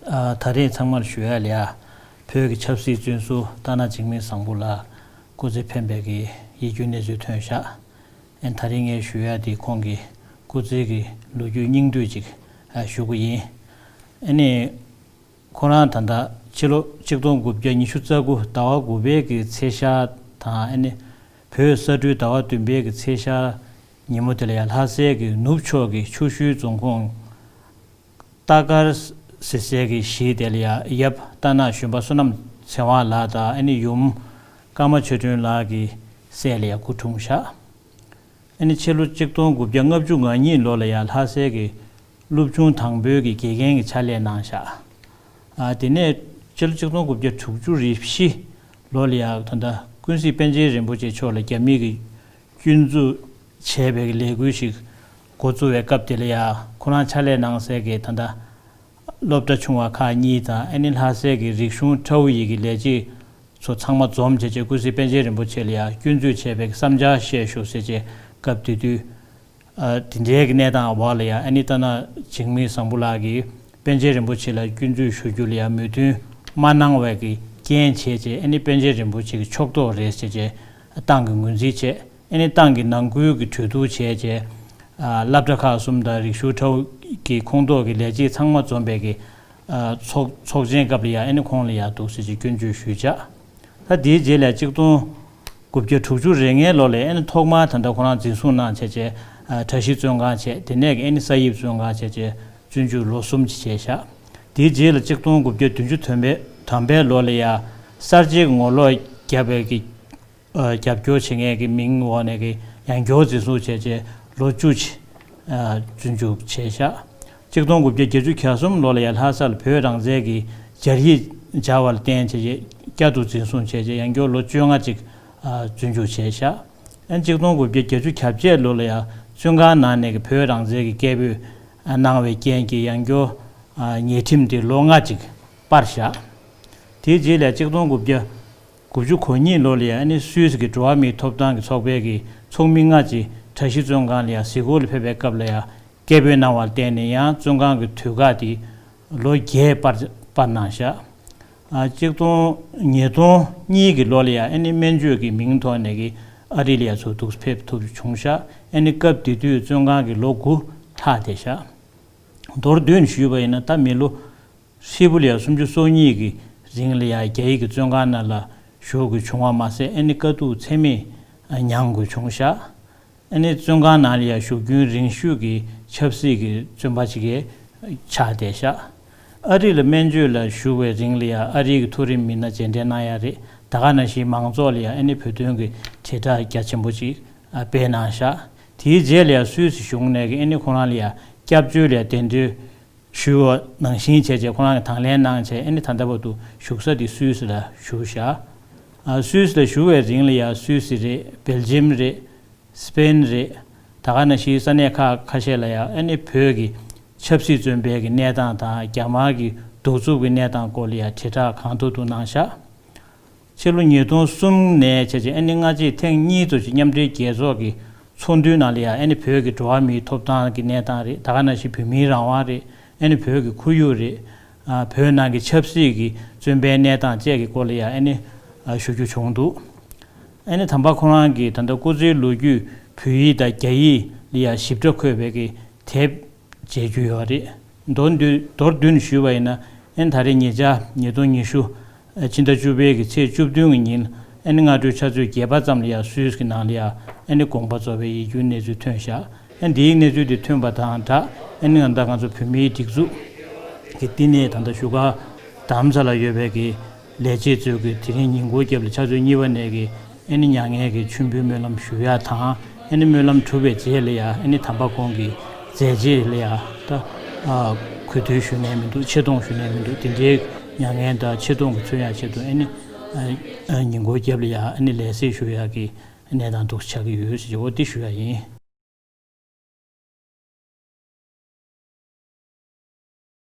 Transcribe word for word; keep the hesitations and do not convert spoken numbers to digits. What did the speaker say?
ཨ། ད་རེས་ཚང་མར་ཞུ་ཡ་ལ་ཡ། བོད་ཀྱི་ཆབ་སྲིད་བཙོན་ཟུར་རྟ་ནག་འཇིགས་མེད་བཟང་པོ་ལགས་སྐུ་ཚེ་འཕེན་པའི་གི་ཡིད་སྐྱོའི་གནས་ཚུལ་ཐོན་ཤག་ཨན། ད་རེས་ངས་ཞུ་ཡ་དེ་ཁོང་གི་སྐུ་ཚེ་གི་ལོ་རྒྱུས་སྙིང་བསྡུས་ཅིག་ཨ། ཞུ་གི་ཡིན། ཨ་ནི། ཁོ་རང་ད་ལྟ་ཕྱི་ལོ་ཆིག་སྟོང་དགུ་བརྒྱ་ཉི་ཤུ་རྩ་དགུ་ཟླ་བ་དགུ་པའི་གི་ཚེས་ཤར་དང་། ཨ་ནི། བོད་ས་སྦྲུལ་ཟླ་བ་བདུན་པའི་གི་ཚེས་ཤར་ཉིན་མོ་དེ་ལ་ཡ། ལྷ་སའི་གི་ནུབ་ཕྱོགས་ཀྱི་ཆུ་ཤུལ་རྫོང་ཁོངས་རྟ་དཀར་ཟེར་སའི་གི་གཞིས་དེ་ལ་ཡ། ཡབ་རྟ་ནག་གཞོན་པ་བསོད་ནམས་ཚེ་དབང་ལགས་དང་། ཨ་ནི། ཡུམ་ཀརྨ་ཆོས་སྒྲོན་ལགས་ཀྱི་སྲས་ལ་ཡ་སྐུ་འཁྲུངས་ཤག་ཨ་ནི། ཕྱི་ལོ་ཆིག་སྟོང་དགུ་བརྒྱ་ལྔ་བཅུ་ང་གཉིས་ལོ་ལ་ཡ། ལྷ་སའི་གི་སློབ་ཆུང་དང་པོའི་གི་དགེ་རྒན་གྱི་ཕྱག་ལས་གནང་ཤག་ཨ། དེ་ནས་ཕྱི་ལོ་ཆིག་སྟོང་དགུ་བརྒྱ་དྲུག་ཅུ་རེ་བཞི་ལོ་ལ་ཡ། ད་ལྟ་ཀུན་གཟིགས་པཎ་ཆེན་རིན་པོ་ཆེ་མཆོག་ལ་རྒྱ་མི་གིས་སྐྱོན་འཛུགས་བྱས་པའི་གི་ལས་འགུལ་ཞིག་འགོ་བཙུགས་པའི་སྐབས་དེ་ལ་ཡ། ཁོ་རང་ཕྱག་ལས་གནང་སའི་གི་ད་ལྟ་སློབ་གྲྭ་ཆུང་བ་ཁག་གཉིས་དང་། ཨ་ནི། ལྷ་སའི་གི་རིག་གཞུང་ཁྲའོ་ཡི་གི་ལས་བྱེད་ཚོ་ཚང་མ་འཛོམས་བྱས་བྱས། ཀུན་གཟིགས་པཎ་ཆེན་རིན་པོ་ཆེ་ལ་ཡ་སྐྱོན་འཛུགས་བྱས་པའི་གི་བསམ་འཆར་བཤད་ཤོག་ཟེར་བྱས་སྐབས་དེ་དུས། ཨ། དེ་འདྲའི་གི་གནས་སྟངས་འོག་ལ་ཡ། ཨ་ནི། རྟ་ནག་འཇིགས་མེད་བཟང་པོ་ལགས་ཀྱིས་པཎ་ཆེན་རིན་པོ་ཆེ་ལ་སྐྱོན་འཛུགས་ཞུ་རྒྱུ་ལ་ཡ་མོས་མཐུན་མ་གནང་བའི་གི་རྐྱེན་བྱས་བྱས། ཨ་ནི། པཎ་ཆེན་རིན་པོ་ཆེ་གི་ཕྱོགས་གཏོགས་རེད་ཟེར་བྱས་ཏང་གིས་ངོས་འཛིན་བྱས། ཨ་ནི། ཏང་གི་ནང་ཁུལ་གྱི་གྲོས་བསྡུར་བྱས་བྱས། ཨ། སློབ་གྲྭ་ཁག་གསུམ་དང་རིག་གཞུང་ཁྲའོ་གི་ཁོངས་གཏོགས་ཀྱི་ལས་བྱེད་ཚང་མ་འཛོམས་པའི་གི། ཨ། ཚོགས་ཚོགས་ཆེན་སྐབས་ལ་ཡ། ཨ་ནི། ཁོང་ལ་ཡ་འདུག་ཟེར་བྱས་སྐྱོན་བརྗོད་ཞུས་བྱས། ད་དེའི་རྗེས་ལ་ཆིག་སྟོང་དགུ་བརྒྱ་དྲུག་ཅུ་རེ་ལྔའི་ལོ་ལ། ཨ་ནི། ཐོག་མར་ད་ལྟ་ཁོ་རང་འཛིན་བཟུང་གནང་བྱས་བྱས། ཨ། གྲྭ་བཞི་བཙོན་ཁང་བྱས། དེ་ནས་ཨ་ནི། ས་དབྱིབས་བཙོན་ཁང་བྱས་བྱས་བཙོན་འཇུག་ལོ་གསུམ་ཅིག་བྱས་ཤག་དེའི་རྗེས་ལ་ཆིག་སྟོང་དགུ་བརྒྱ་བདུན་ཅུ་དོན་པའི་དོན་པའི་ལོ་ལ་ཡ། གསར་བརྗེའི་ངོ་ལོག་བརྒྱབ་པའི་གི། ཨ། རྒྱབ་སྐྱོར་བྱེད་མཁན་གྱི་མིང་འོག་ནས་ཀྱི་ཡང་སྐྱར་འཛིན་བཟུང་བྱས་བྱས་ལོ་བཅུ་ཅིག་ཨ། བཙོན་འཇུག་བྱས་ཤག་ཆིག་སྟོང་དགུ་བརྒྱ་བརྒྱད་ཅུ་གྱ་གསུམ་ལོ་ལ་ཡ། ལྷ་ས་ལ་བོད་རང་བཙན་གྱི་སྦྱར་ཡིག་སྦྱར་བ་ལ་བརྟེན་བྱས་བྱས་བསྐྱར་དུ་འཛིན་བཟུང་བྱས་བྱས་ཡང་སྐྱར་ལོ་བཅོ་ལྔ་ཅིག་ཨ། བཙོན་འཇུག་བྱས་ཤག་ཨ། ཆིག་སྟོང་དགུ་བརྒྱ་བརྒྱད་ཅུ་གྱ་བརྒྱད་ལོ་ལ་ཡ། བཙོན་ཁང་ནང་ནས་ཀྱི་བོད་རང་བཙན་གྱི་སྐད་འབོད་ཨ། གནང་བའི་རྐྱེན་གྱིས་ཡང་སྐྱར་ཨ། ཉེས་ཁྲིམས་དེ་ལོ་ལྔ་ཅིག་སྤར་ཤག་དེའི་རྗེས་ལ་ཆིག་སྟོང་དགུ་བརྒྱ་དགུ་བཅུ་གོ་གཉིས་ལོ་ལ་ཡ། ཨ་ནི། སུད་སི་གི་འགྲོ་བ་མིའི་ཐོབ་ཐང་གི་ཚོགས་པའི་གི་ཚོགས་མི་ལྔ་ཅིག་གྲྭ་བཞི་བཙོན་ཁང་ལ་ཡ་གཟིགས་སྐོར་ལ་ཕེབས་པའི་སྐབས་ལ་ཡ། སྐད་འབོད་གནང་བར་བརྟེན་ནས་ཡང་བཙོན་ཁང་གི་དུས་བཀག་དེ་ལོ་བརྒྱད་སྤར་སྤར་གནང་ཤག་ཨ། ཆིག་སྟོང་ཉིས་སྟོང་གཉིས་ཀྱི་ལོ་ལ་ཡ། ཨ་ནི། སྨན་བཅོས་ཀྱི་མིང་ཐོག་ནས་ཀྱི་ཨ་རི་ལ་ཡ་ཚུར་འདུག་ཕེབས་ཐུབ་བྱུང་ཤག་ཨ་ནི། སྐབས་དེ་དུས་བཙོན་ཁང་གི་ལོ་དགུ་ལྷག་བསྡད་ཤག་མདོར་བསྡུས་ནས་ཞུས་པ་ཡིན་ན། ད་མི་ལོ་ཧྲིལ་པོ་ལ་ཡ་སུམ་ཅུ་སོ་གཉིས་ཀྱི་རིང་ལ་ཡ་རྒྱ་ཡིག་གི་བཙོན་ཁང་ནང་ལ་བཞུགས་དགོས་བྱུང་བ་མ་ཟད། ཨ་ནི། དཀའ་སྡུག་ཚད་མེད་མྱང་དགོས་བྱུང་ཤག་ཨ་ནི། བཙོན་ཁང་ནང་ལ་ཡ་བཞུགས་རྒྱུན་རིང་ཤོས་ཀྱི་ཆབ་སྲིད་ཀྱི་བཙོན་པ་ཅིག་ཆགས་བསྡད་ཤག་ཨ་རི་ལ་སྨན་བཅོས་ལ་བཞུགས་པའི་རིང་ལ་ཡ། ཨ་རིའི་གི་མཐོ་རིམ་མི་སྣ་མཇལ་འཕྲད་གནང་ཡ་རེད། ད་ག་ནང་བཞིན་མང་ཚོགས་ལ་ཡ། ཨ་ནི། བོད་དོན་གྱི་དྲིལ་བསྒྲགས་རྒྱ་ཆེན་པོ་ཅིག་ཨ། སྤེལ་གནང་ཤག་དེའི་རྗེས་ལ་ཡ་སུད་སི་གཞུང་ནས་ཀྱི། ཨ་ནི། ཁོ་རང་ལ་ཡ་སྐྱབས་བཅོལ་ལ་ཡ་གདན་འདྲེན་ཞུས་པ་ནང་བཞིན་བྱས་བྱས་ཁོ་རང་གིས་དང་ལེན་གནང་བྱས། ཨ་ནི། ད་ལྟ་བར་དུ་བཞུགས་ས་དེ་སུད་སི་ལ་བཞུགས་ཤག་ཨ། སུད་སི་ལ་བཞུགས་པའི་རིང་ལ་ཡ་སུད་སི་རེད། སྦེལ་ཇམ་རེད། སི་པེན་རེད། ད་ག་ནང་བཞིན་ས་གནས་ཁག་ཁ་ཤས་ལ་ཡ། ཨ་ནི། བོད་ཀྱི་ཆབ་སྲིད་བཙོན་པའི་གི་གནས་སྟངས་དང་། རྒྱ་དམར་གྱི་གདུག་རྩུབ་ཀྱི་གནས་སྟངས་སྐོར་ལ་ཡ་དྲིལ་བསྒྲགས་གང་ཐུབ་ཐུབ་གནང་ཤག་ཕྱི་ལོ་ཉིས་སྟོང་གསུམ་ནས་བྱས་བྱས། ཨ་ནི། སྔ་རྗེས་ཐེངས་གཉིས་ཙམ་ཅིག་མཉམ་འབྲེལ་རྒྱལ་ཚོགས་ཀྱི་ཚོགས་འདུའི་ནང་ལ་ཡ། ཨ་ནི། བོད་ཀྱི་འགྲོ་བ་མིའི་ཐོབ་ཐང་གི་གནས་སྟངས་རེད། ད་ག་ནང་བཞིན་བོད་མིའི་རང་དབང་རེད། ཨ་ནི། བོད་ཀྱི་ཁོར་ཡུག་རེད། ཨ། བོད་ནང་གི་ཆབ་སྲིད་ཀྱི་བཙོན་པའི་གནས་སྟངས་བཅས་ཀྱི་སྐོར་ལ་ཡ། ཨ་ནི། ཨ། ཞུ་རྒྱུ་བྱུང་འདུག་ཨ་ནི། དམ་པ་ཁོ་རང་གི་ད་ལྟ་སྐུ་ཚེའི་ལོ་རྒྱུས་བོད་ཡིག་དང་རྒྱ་ཡིག་ལ་ཡ་ཞིབ་ཕྲ་འཁོད་པའི་གི་དེབ་མཇལ་རྒྱུ་ཡོད་རེད། མདོར་བསྡུས་མདོར་བསྡུས་ནས་ཞུས་པ་ཡིན་ན། ཨ་ནི། ད་རེས་ཉེ་ཆར་ཉིས་སྟོང་ཉི་ཤུ་ཕྱི་ཟླ་བཅུ་པའི་གི་ཚེས་བཅུ་བདུན་གྱི་ཉིན། ཨ་ནི། སྔ་དྲོའི་ཕྱག་ཚོད་བརྒྱད་པ་ཙམ་ལ་ཡ་སུད་སི་གི་ནང་ལ་ཡ། ཨ་ནི། དགོངས་པ་རྫོགས་པའི་ཡིད་སྐྱོའི་གནས་ཚུལ་ཐོན་ཤག་ཨ། འདིའི་གནས་ཚུལ་འདི་ཐོན་པ་དང་སྦྲགས། ཨ་ནི། ད་ལྟ་ང་ཚོ་བོད་མིའི་སྒྲིག་འཛུགས་ཀྱི་བསྟི་གནས་ད་ལྟ་བཞུགས་སྒར་རྡ་རམ་ས་ལ་ཡོད་པའི་གི་ལས་བྱེད་ཚོས་ཀྱི་དེ་རིང་ཉིན་གུང་རྒྱབ་ལ་ཕྱག་ཚོད་གཉིས་པ་ནས་ཀྱི། ཨ་ནི། མྱ་ངན་གྱི་མཆོད་འབུལ་སྨོན་ལམ་ཞུ་ཡ་དང་། ཨ་ནི། སྨོན་ལམ་གྲུབ་པའི་རྗེས་ལ་ཡ། ཨ་ནི། དམ་པ་ཁོང་གི་མཛད་རྗེས་ལ་ཡ། ད་ཨ། གུས་འདུད་ཞུ་ནས་མི་འདུག་ཆེ་མཐོང་ཞུ་ནས་མི་འདུག་དེ་འདྲའི་མྱ་ངན་དང་ཆེ་མཐོང་གི་མཚོན་ཡ་ཆེད་དུ། ཨ་ནི། ཨ། ཉིན་གུང་རྒྱབ་ལ་ཡ། ཨ་ནི། ལེགས་སྐྱེས་ཞུ་ཡ་གི་གནས་སྟངས་འདུག་ཆགས་ཀྱི་ཡོད་ཟེར་གྱི། འོ་དེ་ཞུ་ཡ་ཡིན།